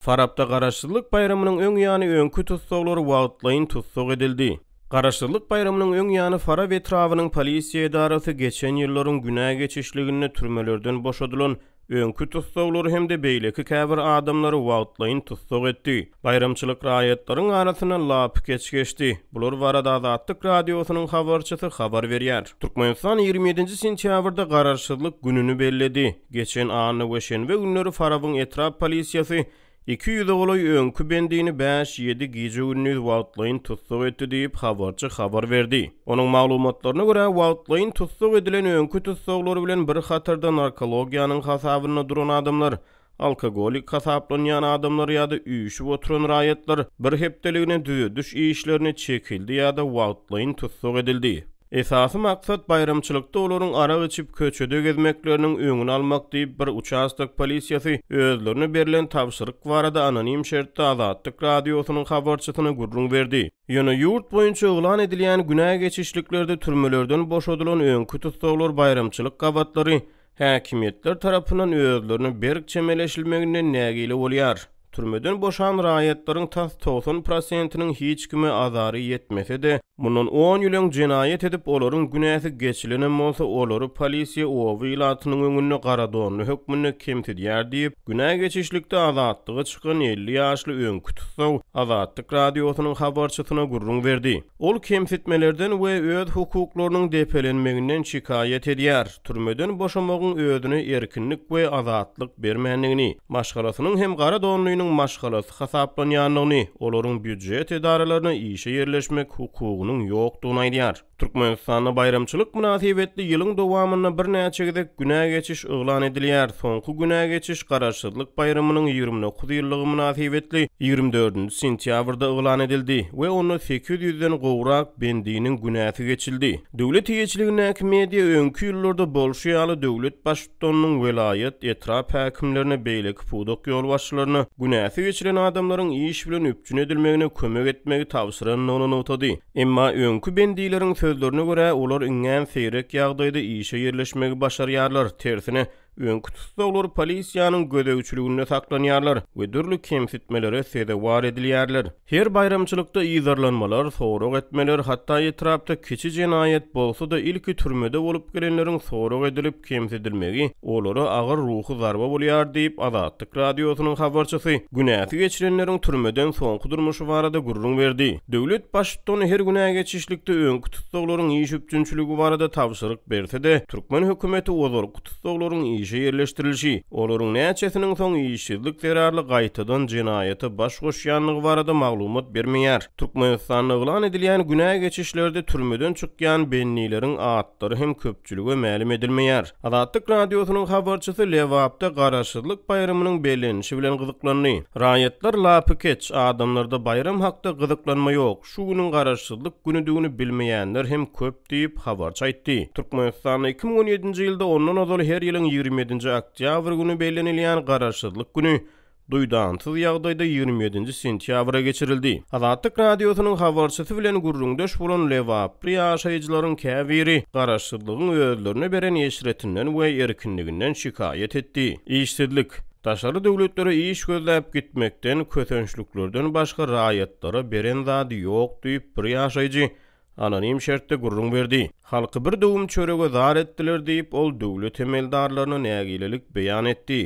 Farapda Garaşsyzlyk baýramynyň öň ýany öňki tussaglar wagtlaýyn tussag edildi. Garaşsyzlyk baýramynyň öň ýany Farap etrabynyň polisiýa edarasy geçen ýyllaryň günä geçişliginde türmelerden boşadylan öňki tussaglary hem-de beýleki käbir adamlary wagtlaýyn tussag etdi. Baýramçylyk raýatlaryň arasynda lapykeç geçdi. Bular barada Azatlyk Radiosynyň habarçysy habar berýär. Türkmenistan 27-nji sentýabrda Garaşsyzlyk gününi belledi. Geçen anna we şenbe günleri Farabyň etrap polisiýasy 200-e golaý öňki bendini bäş-ýedi gije-gündiz wagtlaýyn tussag etdi diýip, habarçy habar berdi. Onuň maglumatlaryna görä, wagtlaýyn tussag edilen öňki tussaglar bilen bir hatarda narkologiýanyň hasabynda duran adamlar, alkogolik hasaplanýan adamlar ýa-da üýşüp oturan raýatlar bir hepdeligine düzediş işlerine çekildi ýa-da wagtlaýyn tussag edildi. Esasy maksat baýramçylykda olaryň arak içip köçede gezmekleriniň öňüni almak diýip, bir uçastok polisiýasy özlerine berlen tabşyryk barada anonim şertde Azatlyk Radiosynyň habarçysyna gürrüň berdi. Ýöne ýurt boýunça yglan edilýän günä geçişliklerde türmelerden boşadylan öňki tussaglar baýramçylyk gabatlary häkimiýetler tarapyndan özlerine berk çemeleşilmeginden nägile bolýar. Türmeden boşan raýatlaryň tas 90 prosentiniň hiç kime azary ýetmese-de, mundan on ýyl öň jenaýat edip, olaryň günäsi geçilenem bolsa, olary polisiýa oba ilatynyň öňünde garadonly hökmünde kemsidýär diýip, günä geçişlikde azatlyga çykan 50 ýaşly öňki tussag Azatlyk Radiosynyň habarçysyna gürrüň berdi. Ol kemsitmelerden we öz hukuklarynyň depelenmeginden şikaýat edýär, türmeden boşamagyň özüne erkinlik we azatlyk bermändigini, maşgalasynyň hem gara donlynyň maşgalasy hasaplanýandygyny, olaryň býujet edaralaryna işe ýerleşmek hukugynyň ýokdugyny aýdýar. Türkmenistanda baýramçylyk mynasybetli ýylyň dowamynda birnäçe gezek günä geçiş yglan edilýär. Soňky günä geçiş Garaşsyzlyk baýramynyň 29 ýyllygy mynasybetli 24-nji sentýabrda yglan edildi we onda 800 ýüzden gowrak bendiniň günäsi geçildi. Döwlet eýeçiligindäki media öňki ýyllarda bolşy ýaly döwlet baştutanynyň welaýat, etrap häkimlerine, beýleki pudak ýolbaşçylaryna günäsi geçilen adamlaryň iş bilen üpjün edilmegine kömek etmegi tabşyrandygyny nygtady. Emma öňki bendileriň sözlerine görä, olar iňňän seýrek ýagdaýda işe ýerleşmegi başarýarlar, tersine, öňki tussaglar polisiýanyň gözegçiliginde saklanýarlar we dürli kemsitmelere sezewar edilýärler. Her baýramçylykda yzarlanmalar, sorag etmeler, hatda etrapda kiçi jenaýat bolsa-da ilki türmede bolup gelenleriň sorag edilip kemsidilmegi olara agyr ruhy zarba bolýar diýip, Azatlyk Radiosynyň habarçysy günäsi geçilenleriň türmeden soňky durmuşy barada gürrüň berdi. Döwlet Baştutany her günä geçişlikde öňki tussaglaryň iş üpjünçiligi barada tabşyryk berse-de, türkmen hökümeti ozalky tussaglaryň işe ýerleşdirilişi, olaryň näçesiniň soň işsizlik zerarly gaýtadan jenaýata baş goşýandygy barada maglumat bermeýär. Türkmenistanda yglan edilýän günä geçişlerde türmeden çykýan bendileriň atlary hem köpçülige mälim edilmeýär. Azatlyk Radiosynyň habarçysy Lebapda Garaşsyzlyk baýramynyň bellenişi bilen gyzyklandy. Raýatlar lapykeç, adamlarda baýram hakda gyzyklanma ýok, şu günüň Garaşsyzlyk günüdigini bilmeýänler hem köp diýip, habarçy aýtdy. Türkmenistanda 2017-nji ýylda ondan ozal her ýylyň 27-nji oktýabr güni bellenilýän Garaşsyzlyk güni duýdansyz ýagdaýda 27-nji sentýabra geçirildi. Azatlyk Radiosynyň habarçysy bilen gürrüňdeş bolan lebaply ýaşaýjylaryň käbiri garaşsyzlygyň özlerine beren eşretinden we erkinliginden şikaýat etdi. Işsizlik, daşary döwletlere iş gözläp gitmekden, kösençliklerden başga raýatlara beren zady ýok diýip, bir ýaşaýjy anonim şertde gürrüň berdi. Halky bir döwüm çörege zar etdiler diýip, ol döwlet emeldarlaryna nägilelik beýan etdi.